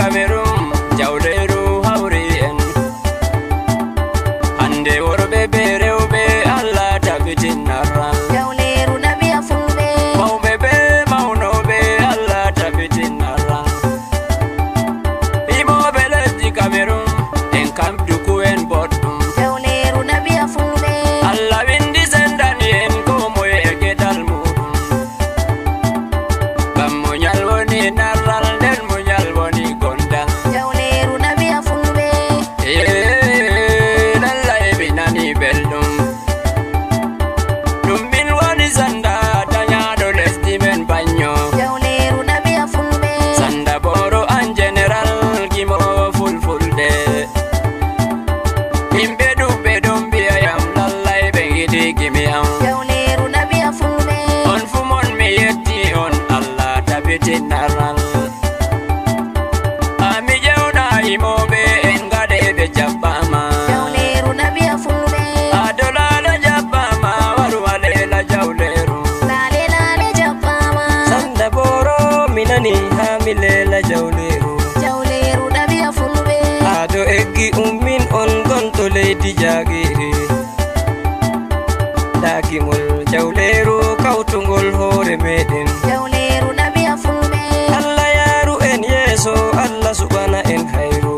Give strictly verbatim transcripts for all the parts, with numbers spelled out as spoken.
Kamerun, jawleeru hawri en. Hannde worɓe be rewɓe, Allah tabitinan ran. Jawleeru ɗabiya fulɓe. Mawɓe be mawnooɓe, Allah tabitinan ran. Yimooɓe lesdi Kamerun, en kamɗi ku'en boɗɗum. Jawleeru ɗabiya fulɓe. Allah winndi senndani en koo moye e geɗal muuɗum. Ngam munyal woni narral, nden munyal woni gondal. Jawleeru ɗabiya fulɓe. Ee, lallay mi nani belɗum. Ɗum min woni sanda daɲaaɗo lesdi men Banyo. Jawleeru ɗabiya fulɓe. Sanda Boro an Jeneral Gimo Fulfulde. Yimɓe ɗuuɗɓe ɗon mbi'a yam, lallay ɓe ngiɗi gimi am. Jawleeru ɗabiya fulɓe. On fuu mon mi yetti on, Allah tabitinan ran. Haa mi ƴewna yimooɓe en gaɗe ɓe jaɓɓaama. Jawleeru ɗabiya fulɓe. Ado Laale jaɓɓaama, waru a leela jawleeru. Laale Laale jaɓɓaama. Sanda Boro mi nani haa mi leela jawleeru. Jawleeru ɗabiya fulɓe. Ado Eggi ummin on gonɗo leydi Jaagiiri. Ndaa gimol jawleeru kawtungol hoore meɗen. Jawleeru ɗabiya fulɓe. Allah yaaru en yeeso, Allah suɓana en hayru.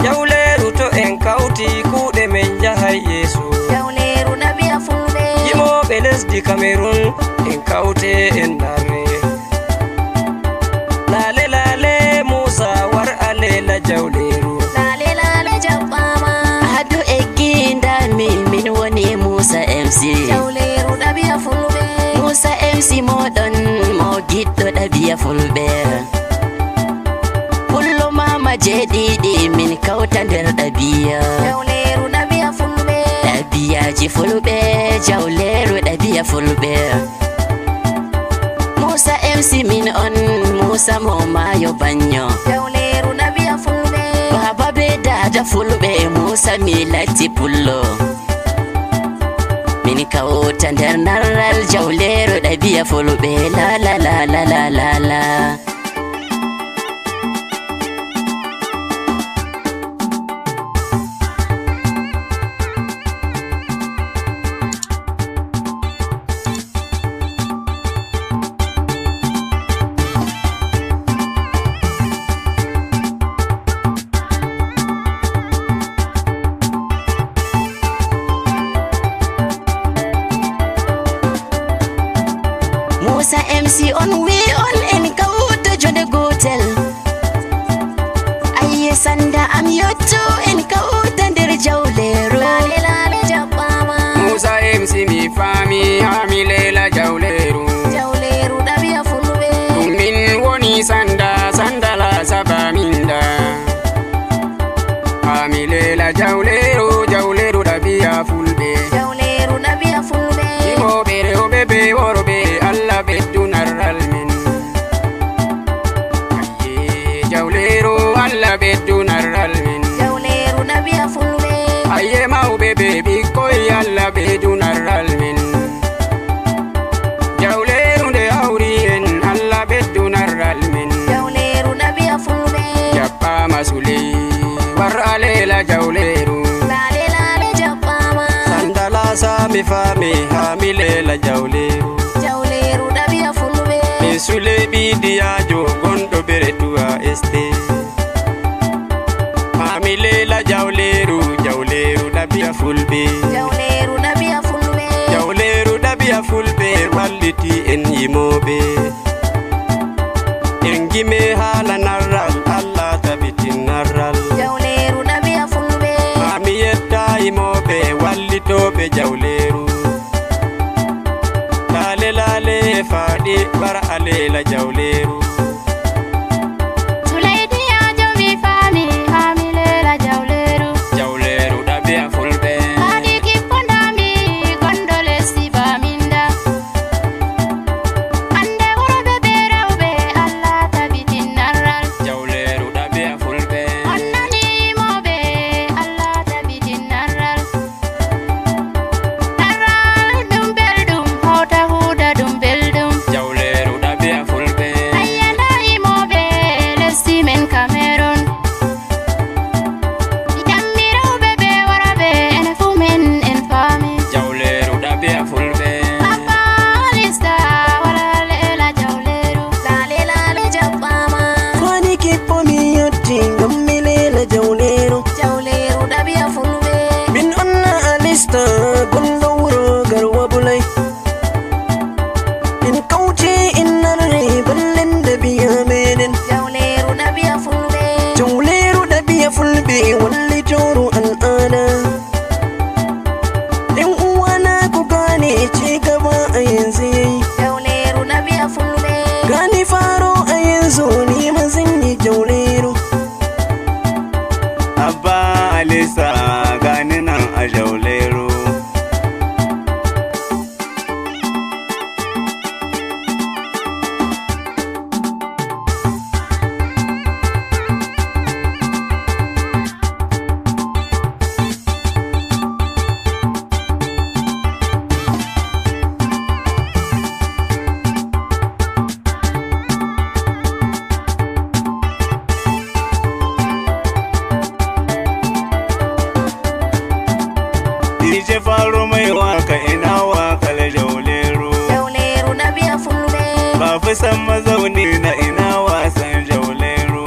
Jawleeru to en kawti kuuɗe men njahay yeeso. Jawleeru ɗabiya fulɓe. Yimooɓe lesdi Kamerun en kawte en narre. Laale Laale Muusa war a leela jawleeru. Laale Laale jaɓɓaama. Ado Eggi ndaa mi, min woni Muusa M C. Jawleeru ɗabiya fulɓe. Muusa M C mooɗon mo giɗɗo ɗabiya fulɓe. Pullo maama jeeɗiɗi min kawta nder ɗabiya. Jawleeru ɗabiya fulɓe. Ɗabiyaaji fulɓe, jawleeru ɗabiya fulɓe. Muusa M C min on, Muusa mo maayo Banyo. Jawleeru ɗabiya fulɓe. Baaba be daada fulɓe, Muusa mi latti pullo. Min kawta nder narral jawleeru ɗabiya fulɓe, la la la la la la la. Muusa M C on wi on en kawta jonde gootel. Ayye sanda am yotto en kawta nder jawleeru. Laale Laale jaɓɓaama. Muusa M C mi faami haa mi leela jawleeru. Jawleeru ɗabiya fulɓe. Ɗum min woni sanda, sanda laasa baaminda. Haa mi leela jawleeru, jawleeru ɗabiya fulɓe. Jawleeru ɗabiya fulɓe. Yimooɓe rewɓe be worɓe, Allah ɓeddu narral men. Ayye, jawleeru, Allah ɓeddu narral men. Jawleeru ɗabiya fulɓe. Ayye, mawɓe be ɓikkoy, Allah ɓeddu narral men. Jawleeru nde hawri en, Allah ɓeddu narral men. Jawleeru ɗabiya fulɓe. Jaɓɓaama Suley, war a leela jawleeru. Laale Laale jaɓɓaama. Sanda laasa mi faami haa mi leela jawleeru. Jawleeru ɗabiya fulɓe. Min Suley ɓii Diyaajo gonɗo Beretuwa Estate. Haa mi leela jawleeru, jawleeru ɗabiya fulɓe. Jawleeru ɗabiya fulɓe. Jawleeru ɗabiya fulɓe walliti en yimooɓe. En gime haala narral, Allah tabitin narral. Jawleeru ɗabiya fulɓe. Haa mi yetta yimooɓe wallitooɓe jawleeru. Laale Laale faaɗi, war a leela jawleeru. Suley Diyaajo mi faami, haa mi leela jawleeru. Jawleeru ɗabiya fulɓe. Haa ɗi kippondaami, gonɗo lesdi baaminda. Hannde worɓe be rewɓe, Allah tabitin narral. Jawleeru ɗabiya fulɓe. On nani yimooɓe, Allah tabitin narral. Narral ɗum belɗum, hawta huuda ɗum belɗum. Jawleeru ɗabiya fulɓe. Ayye San mazauni na ina wasan jauleru.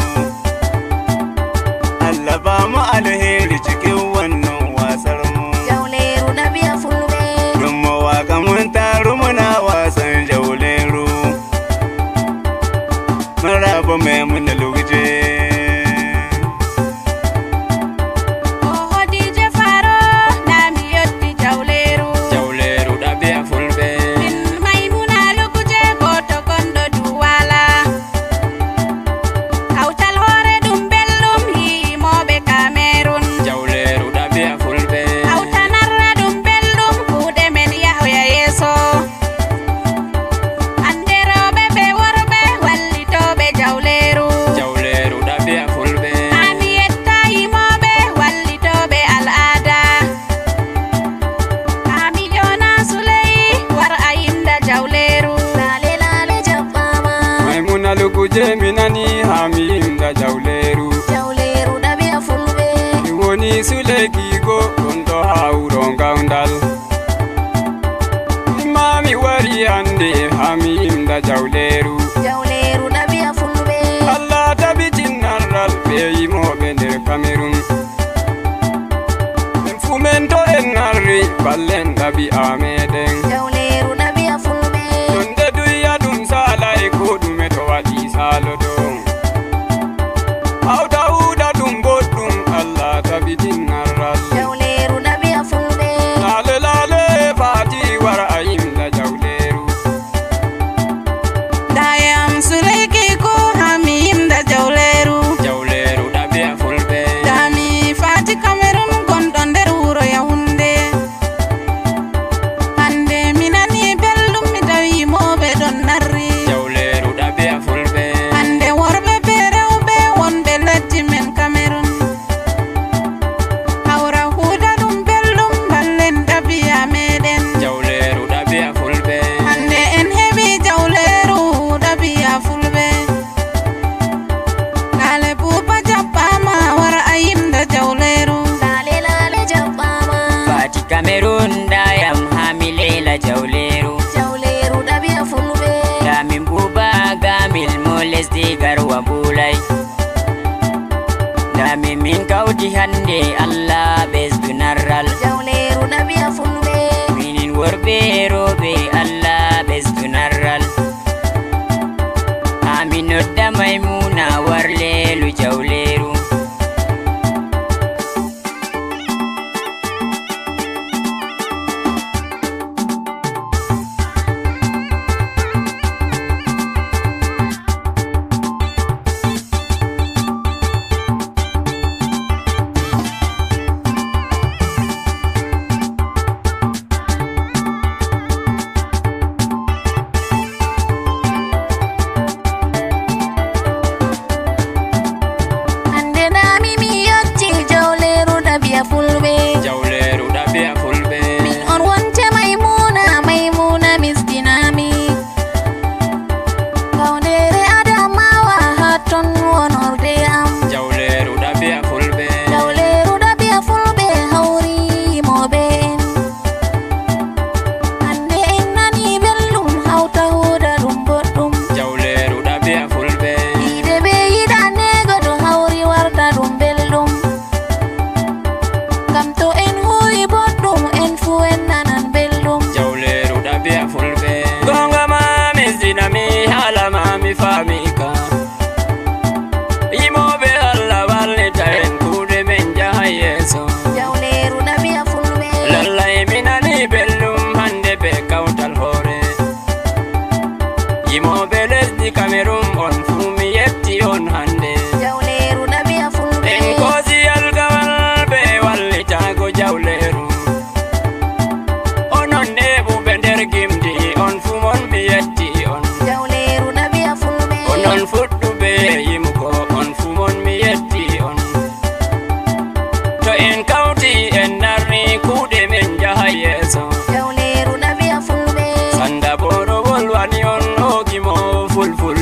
Allah ba mu alheri cikin wannan wasar mu. Jauleru na biya fulbe. Dun mawaka mun taru muna wasan jauleru. Maraba mai muna luguje. Oho D J Faro, na mi yotti jauleru. Jauleru ɗabi'a fulɓe. Min Maymuna Luguje gooto gonɗo Duwala. Kawtal hoore ɗum belɗum yimoɓe Kamerun. Jauleru ɗabi'a fulɓe. Hawtanarra ɗum belɗum kuuɗe men yahoya yeeso. Hande rewɓe be worɓe wallitooɓe jawleeru. Jawleeru ɗabi'a fulɓe. Haa mi yetta yimooɓe wallitooɓe al'aada. Haa mi ƴoona Suley war a yimda jawleeru. Laale laale jaɓɓaama. Maymuna Luguje mi nani haa mi yimda jawleeru. Jawleeru ɗabi'a fulɓe. Mi woni Suley Kiiko gonɗo haa wuro Gawdal. Min maa mi wari hande haa mi yimda jawleeru. Jawleeru ɗabi'a fulɓe. Allah tabitin narral ɓe yimooɓe nder Kamerun. Min fuu men to en narri ballen ɗabi'a meɗen. Jawleeru ɗabi'a fulɓe. Jonde duya ɗum saalay ko ɗume to waɗi saaloto. Hawta huuda ɗum boɗɗum, Allah tabitin narral. Jawleeru ɗabi'a fulɓe. Laale laale faati wara a yimda jawleeru. Ndayam Suleyki ko haa mi yimda jawleeru. Jawleeru ɗabi'a fulɓe. Ndaa mi faati Kamerun gonɗo nder wuro Yahunde. Hande mi nani belɗum mi tawi yimooɓe ɗon narri. Jawleeru ɗabi'a fulɓe. Hande worɓe be rewɓe wonɓe leddi men Kamerun. Hawra huuda ɗum belɗum ballen ɗabi'a meɗen. Jawleeru ɗabi'a fulɓe. Hande en heɓi jawleeru ɗabi'a fulɓe. Laale Buuba jaɓɓaama wara a yimda jawleeru. Laale laale jaɓɓaama. Faati Kamerun ndayam haa mi leela jawleeru. Jawleeru ɗabi'a fulɓe. Ndaa min Buuba Gamil mo lesdi Garwa Mbulay. Ndaa min min kawti hande Allah ɓesdu narral. Jawleeru ɗabi'a fulɓe. Minin worɓe rewɓe Allah ɓesdu narral. Haa mi nodda Maymuna war leelu jawleeru. Hande ndaa mi mi yotti jawleeru ɗabi'a fulɓe. Jawleeru ɗabi'a fulɓe. Min on wonte Maymuna, Maymuna miskinami. Kawndere Adamawa haa ton wonorde am. Jawleeru ɗabi'a fulɓe. Jawleeru ɗabi'a fulɓe hawri yimooɓe en. Hande en nani belɗum hawta huuda ɗum boɗɗum. Jawleeru ɗabi'a fulɓe. Yiide be yiɗaneego to hawri warta ɗum belɗum. Ngam to en huuwi boɗɗum en fuu en nanan belɗum. Jawleeru ɗabi'a fulɓe. Goonga ma misdinami haala ma mi faami ka. Yimooɓe Allah wallita en kuuɗe men jaha yeeso. Jawleeru ɗabi'a fulɓe. Lallay mi nani belɗum hande be kawtal hoore. Yimooɓe lesdi Kamerun on fuu mi yetti on hande. Jawleeru ɗabi'a fulɓe. En koosi alkawal be wallitaago jawleeru. Onon neeɓuɓe nder gimdi on fuu mon mi yetti on. Jawleeru ɗabi'a fulɓe. Onon fuɗɗuɓe yimugo on fuu mon mi yetti on. To en kawti en narni kuuɗe men jaha yeeso. Jawleeru ɗabi'a fulɓe. Sanda booro wolwani on oogi mo fulful.